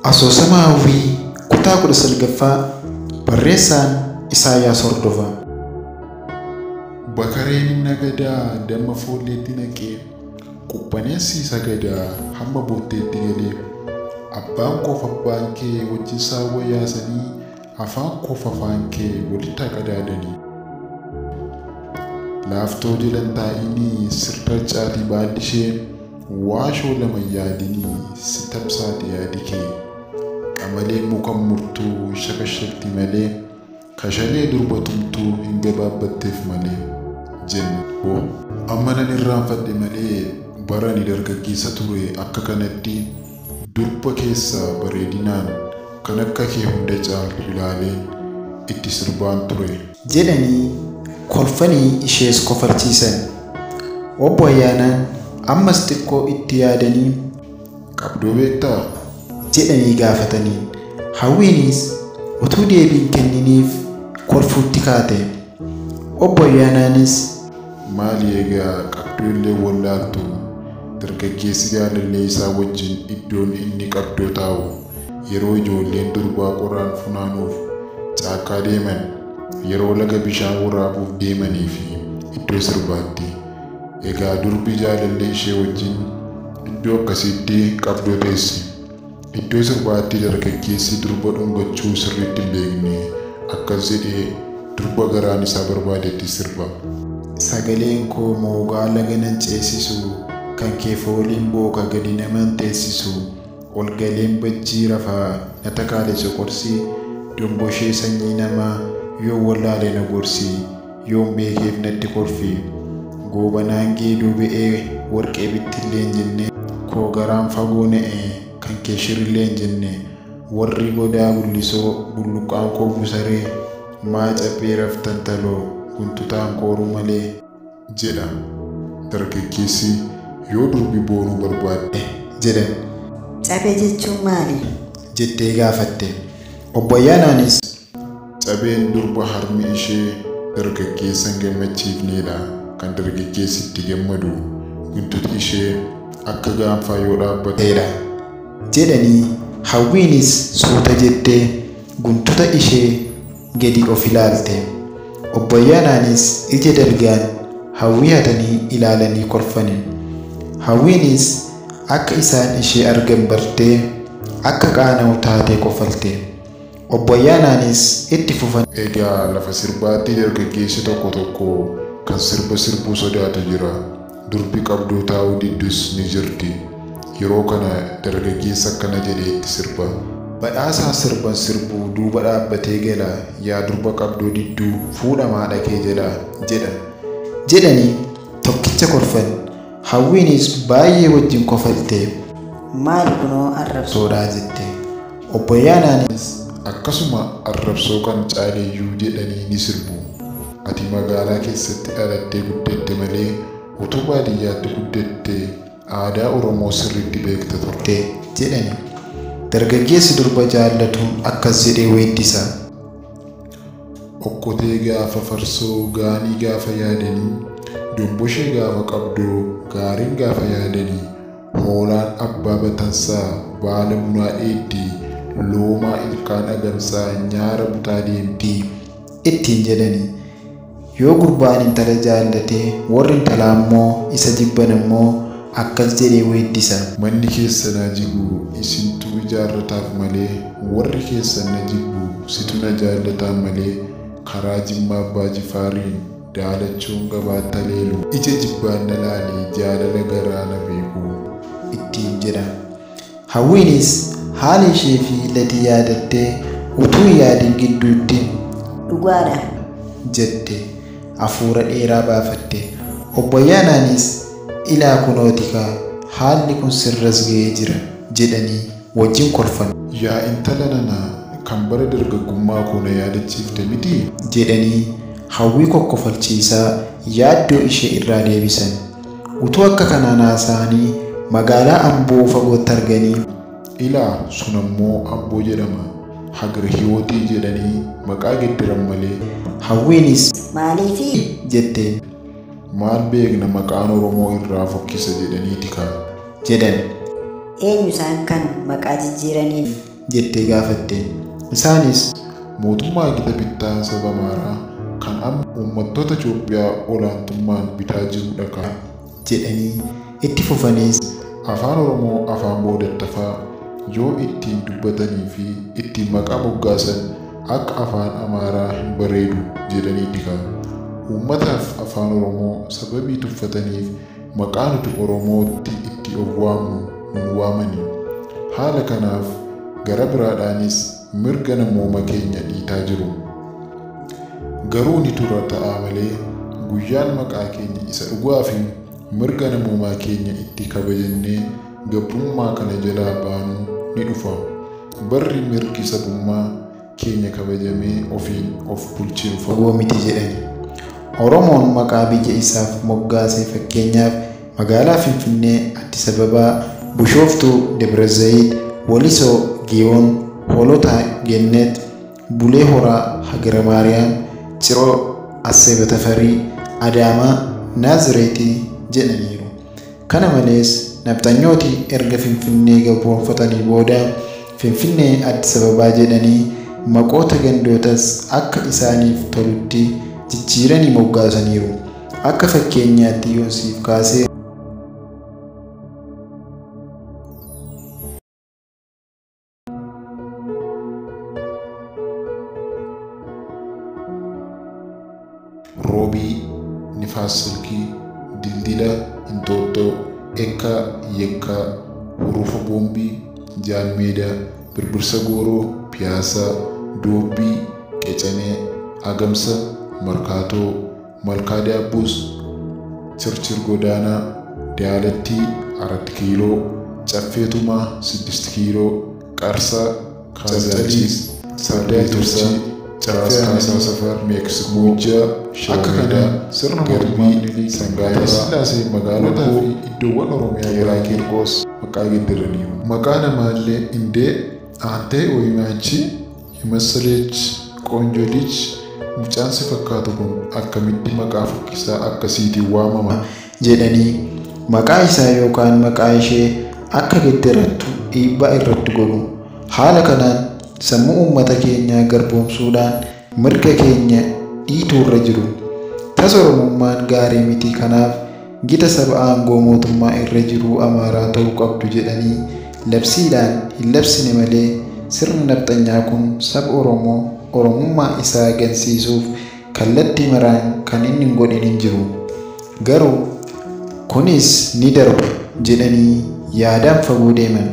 Asoosama Hawwii kutaa 19ffaa barreessaan Isaayyaas Hordofaa. Bakareen nagadaa damma foolleetti naqee quphaneessi sagadaa hamma bootteetti galee abbaan koof abbaan kee wajjin saawwa yaasanii afaan koof afaan kee walitti qadaadanii. Laaftoo jalan taa'inii sirra caatii baalli ishee waashoo lama yaadinii si tamsaate yaadi kee. Qamalee muka murtuu shakashakti malee kashalee durba tumtuu hin gabaabbatteef malee jenna. Amma nan irraanfadhe malee bara ani dargaggeessa ture akka kanatti durba keessa bareedinaan kan akka kee hunda caalu ilaaleen itti sirbaan ture. Jedhanii kolfanii ishees kofalchiisan. Obbo Ayyaanaan ammas xiqqoo itti yaadanii Qabdoo beektaa? jedhanii gaafataniin. Hawwiinis utuu deebiin kenniniif kolfuutti kaate. Obbo Ayyaanaanis Maali egaa qabdoo illee wallaaltu dargaggeessi jaalallee isaa wajjin iddoon inni qabdoo taa'u yeroo ijoolleen durbaa qoraan funaanuuf caakkaa deeman yeroo laga bishaan waraabuuf deemanii fi iddoo sirbaatti. Egaa durbi jaalallee ishee wajjin iddoo akkasiitti qabdoo teessi. Iddoo sirbaatti dargaggeessi durba dhungachuu sirriitti hin beekne akkas jedhee durba garaan isaa barbaadetti sirba. Sagaleen koo moogaa laga nan ceesisu kan kee fooliin booka gadi naman teessisu ol galeen bajjii rafaa na takaale soqorsi domboshee sanyii namaa yoon wallaale na gorsi yoon beekeef natti kolfi goobanaan geedoo be'ee warqee bittillee hin jenne koo garaan fagoo na'e kan kee shirillee hin jenne warri godaa bullisoo bulluqaan koo busaree maa caphee raftan taloo guntutaan kooruu malee jedha dargaggeessi yoo durbi boonuu barbaadde. Jedhan. Cabee jechuun maali? Jettee gaafatte. Obbo Ayyaanaanis Cabeen durba harmi ishee dargaggeessa hin gammachiifnedha. Kan dargaggeessi itti gammadu guntuti ishee akka gaanfaa yoo dhaabbatedha. Jedhanii Hawwiinis suuta jettee guntuta ishee gadi of ilaalte. Obbo Ayyaanaanis ija dalgaan Hawwii hatanii ilaalanii kolfani. Hawwiinis akka isaan ishee argan bartee akka qaana'u taatee kofalte. Obbo Ayyaanaanis itti fufan. Egaa lafa sirbaatti dargaggeessi tokko tokko kan sirba sirbuu sodaatu jira. Durbi qabdoo taa'uu diddus ni jirti. Yeroo kana dargaggeessa akkana jedhee itti sirba. Badhaasaan sirban sirbuu duuba dhaabbatee gala yaa durba qabdoo didduu fuudhamaa dhaqee jedha jedha. Jedhanii tokkicha kolfan. Hawwiinis baay'ee wajjin kofalte. Maali kunoo arrabsoo? Soodhaa jette. Obbo Ayyaanaanis Akkasuma arrabsoo kan caaleyyuu jedhanii ni sirbu. Ati magaalaa keessatti dhalattee guddatte malee utuu baadiyyaatti guddatte aadaa Oromoo sirriitti beekta turte. Jedhani. Dargaggeessi durba jaallatu akkas jedhee weeddisa. Okkotee gaafa farsoo gaanii gaafa yaadanii domboshee gaafa qabdoo gaariin gaafa yaadanii hoolaan abbaa batansaa baala bunaa dheeddi loomaa ilkaan agamsaa nyaara butaa deemti. Ittiin jedhani. Yoo gurbaan intala jaallatee warri intalaa immoo isa jibban immoo akkas jedhee weeddisa. Manni keessa na jigu isintu ijaarrataaf malee warri keessan na jibbu situ na jaallataan malee karaa jimmaa abbaa jifaariin daalachuun gabaatti haleelu ija jibbaan na laali jaalala garaa na beeku. Ittiin jedha. Hawwiinis haala ishee fi Latii yaadattee utuu hin yaadin gidduutti Dhugaadha. Jette hafuura dheeraa baafatte. Obbo Ayyaanaanis ilaa kunooti kaa haalli kun sirras ga'ee jira jedhanii wajjin kolfan. Yaa intala nana kan bara dargaggummaa koo na yaadachiifte miti? Jedhanii Hawwii kokkofalchiisaa yaaddoo ishee irraa deebisan. Utuu akka kanaan haasa'anii magaalaa Amboo fagootti arganii Ilaa sun ammoo Amboo jedhama. Hagar Hiyootii jedhanii maqaa geddaran malee. Hawwiinis Maaliifi? Jetteen. Maal beekna maqaan Oromoo irraa fokkisa jedhaniiti kaa. Jedhan. Eenyu isaan kan maqaa jijjiiraniif? Jettee gaafatte. Isaanis mootummaa gita bittaa saba Amaaraa kan amma uummattoota Itoophiyaa olaantummaan bitaa jirudha kaa jedhanii itti fufaniis Afaan Oromoo afaan boodattafaa yoo ittiin dubbatanii fi ittiin maqaa moggaasan akka afaan Amaaraa hin bareedu jedhanii tika. Uummataaf afaan Oromoo sababii tuffataniif maqaa nuti Oromootti itti of waamnu nun waamani. Haala kanaaf gara biraadhaanis mirga namooma keenya dhiitaa jiru. Garuu ni tura ta'a malee guyyaan maqaa keenya isa dhugaa fi mirga namoomaa keenya itti kabajannee gabrummaa kana jalaa baanu ni dhufa. Barri mirgi sabummaa keenya kabajamee ofiin of bulchinu fagoo miti jedhani. Oromoon maqaa biyya isaaf moggaase fakkeenyaaf magaalaa Finfinnee, Addis Ababaa, Bishooftuu, Debre Zayit, Walisoo, Giyoon, Hoolota, Gennet, Bulee Horaa, Hagara Maariyaam, Ciroo, Asseeba Tafarii, Adaamaa, Naazireetii jedhaniiru. Kana malees nafxanyooti erga Finfinnee gabroonfatanii booda Finfinnee Addis Ababaa jedhanii maqoota gandootas akka isaaniif tolutti jijjiiranii moggaasaniiru. Akka fakkeenyaatti yoo siif kaasee Roobii, Nifaas Silkii, Dildila, Inxooxxoo, Ekkaa, Yekkaa, Hurufa Boombii, Jaan Meedaa, Birbirsa Gooroo, Piyaasaa, Doobbii, Qecanee, Agamsa, Markaatoo, Malkaa Daabbuus, Chirchir Godaanaa, Daalattii, 4 Kiiloo, Caffee Tumaa, 6 Kiiloo, Qarsaa, Kaazaanchiis, Sardaa Tursaa, Caffee Kaasaa Safar, Meeksikoo, Muujjaa, akka kanaan sirna mootummaa Sangaa Sillaasee magaalotaa fi iddoowwan Oromiyaa garaa Qiirqoos maqaa geeddaraniiru. Maqaa namaallee indee aantee ወይም የመሰለች ቆንጆ ልጅ mucaan si fakkaatu kun akkamitti maqaa fokkisaa akkasiitiin waamama jedhanii maqaa isaa yookaan maqaa ishee akka geeddarattu dhiibbaa irratti godhu. Haala kanaan sammuu uummata keenyaa garboomsuudhaan mirga keenya dhiituurra jiru. Tasa Oromummaan gaarii miti, kanaaf gita saba aangoo mootummaa irra jiru Amaaraa ta'uu qabdu jedhanii labsiidhaan hin labsine malee sirni nafxanyaa kun saba Oromoo Oromummaa isaa gansiisuuf kallattii maraan kan inni hin godhin hin jiru. Garuu kunis ni darba jedhanii yaadaan fagoo deeman.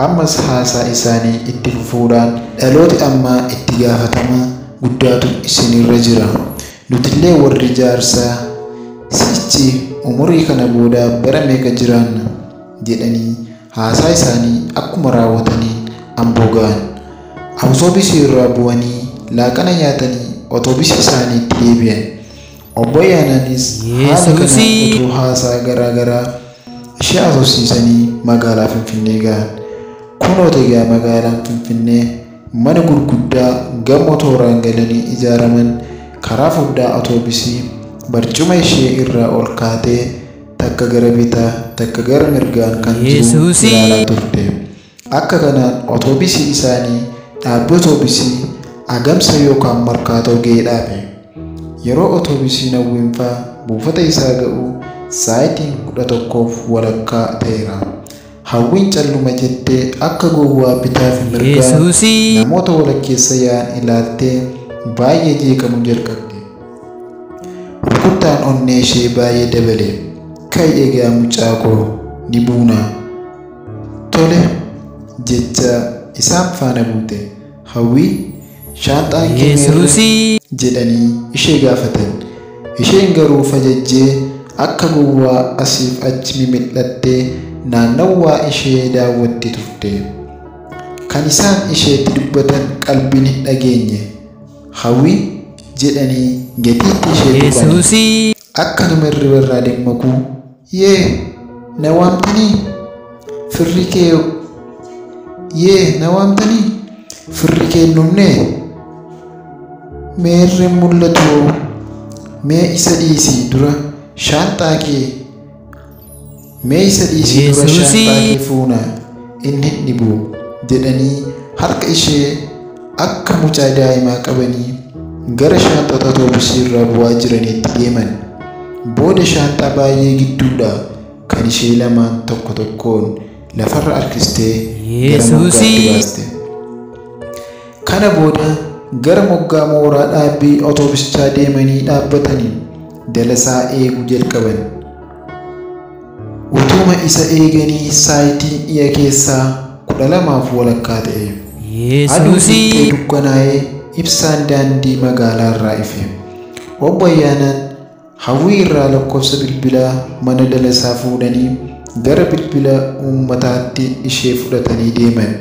Ammas haasaa isaanii itti fufuudhaan dhalooti ammaa itti gaafatama guddaatu isinirra jira. Nutillee warri jaarsaa sichi umurii kana booda bara meeqa jiraanna jedhanii haasaa isaanii akkuma raawwataniin Amboo ga'an. Awutoobisii irraa bu'anii laaqana nyaatanii otoobisii isaaniitti deebi'an. Obbo Ayyaanaanis haala kanaan utuu haasaa garaa garaa ishee haasofsiisanii magaalaa Finfinnee ga'an. Kunoo egaa magaalaan Finfinnee mana gurguddaa gamoo tooraan galanii ijaaraman karaa foddaa otoobisii barcuma ishee irraa ol kaatee takka gara bitaa takka gara mirgaan kan jiru ilaalaa turte. Akka kanaan otoobisii isaanii dhaabbii otoobisii Agamsa yookaan Markaatoo ga'ee dhaabe. Yeroo otoobisiin Hawwiinfaa buufata isaa ga'u sa'aatiin 11:15 ta'eera. Hawwiin calluma jettee akka gowwaa bitaa fi mirgaan namoota walakkeessa yaa'an ilaaltee baay'ee jeeqamuu jalqabde. Rukuttaan onnee ishee baay'ee dabale. Ka'i egaa mucaa koo ni buuna. Tole jecha isaan faana buute. Hawwii shaanxaan kee meerre jedhanii ishee gaafatan. Isheen garuu fajajjee akka gowwaa asiif achi mimil'attee naannawaa ishee daawwatti turte. Kan isaan isheetti dubbatan qalbiin hin dhageenye. Hawwii jedhanii gatiitti ishee tuqan. Akka nama hirriba irraa dammaquu yee na waamtanii firri kee yee na waamtanii firri kee hin dhumnee meerri mul'atu mee isa dhiisii dura shaanxaa kee mee isa dhiisii dura shaanxaa kee fuuna inni hin dhibu jedhanii harka ishee akka mucaa daa'imaa qabanii gara shaanxota otoobisii irraa bu'aa jiraniitti deeman. Booda shaanxaa baay'ee gidduudha kan ishee lamaan tokko tokkoon lafarra harkistee gara moggaatti baaste. Kana booda gara moggaa mooraa dhaabbii otoobisichaa deemanii dhaabbatanii Dalasaa eeguu jalqaban. Utuma isa eeganii saayitiin dhiya keessaa 12:30 ta'e. Aduun lixxee dukkanaa'ee ibsaan daandii magaalaa irraa ife. Obbo Ayyaanaan Hawwii irraa lakkoofsa bilbilaa mana Dalasaa fuudhanii gara bilbila uummataatti ishee fudhatanii deeman.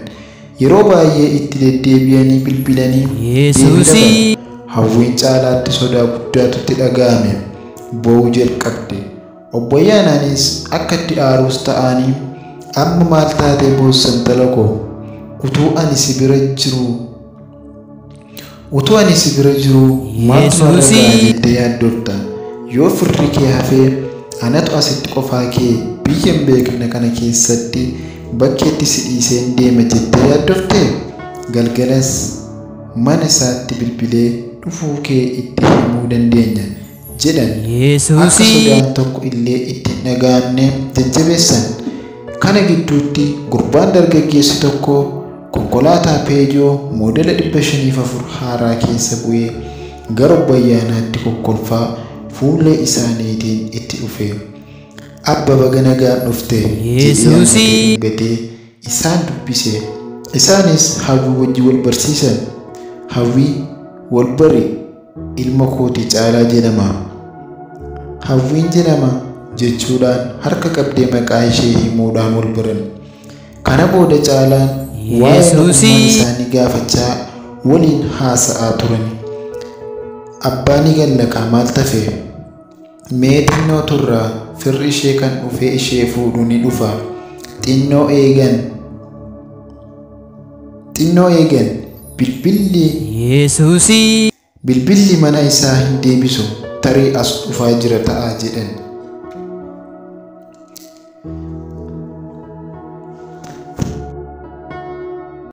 Yeroo baay'ee itti deddeebi'anii bilbilanii deebii dhaban. Hawwiin caalaatti sodaa guddaatu itti dhaga'ame. Boo'uu jalqabde. Obbo Ayyaanaanis akka itti aaruus ta'anii amma maal taatee boossa intala koo? Utuu ani si bira jiruu Utuu ani si bira jiruu maaltu narra ga'a jettee yaaddofta? Yoo firri kee hafee anatu asitti qofaa kee biyya hin beekne kana keessatti bakkeetti si dhiiseen deema jettee yaaddoftee? Galgalas mana isaatti bilbilee dhufuu kee itti himuu dandeenya jedhan. Akka sodaan tokko illee itti hin dhaga'amne jajjabeessan. Kana gidduutti gurbaan dargaggeessi tokko konkolaataa Peejoo moodela 504 haaraa keessa bu'ee gara Obbo Ayyaanaatti kokkolfaa fuullee isaaniitiin itti dhufe. Abba baga nagaan dhufte jedhee hammatee dhungatee isaan dubbise. Isaanis Hawwii wajjin wal barsiisan. Hawwii wal bari ilma kooti Caalaa jedhama. Hawwiin jedhama jechuudhaan harka qabdee maqaa ishee himuudhaan wal baran. Kana booda Caalaan waa'ee lammummaa isaanii gaafachaa waliin haasa'aa turan. Abbaa ni gallakaa maal tafe? Mee xinnoo turraa firri ishee kan dhufee ishee fuudhu ni dhufa. Xinnoo eegan. Xinnoo eegan bilbilli Bilbilli mana isaa hin deebisu tarii as dhufaa jira ta'a jedhan.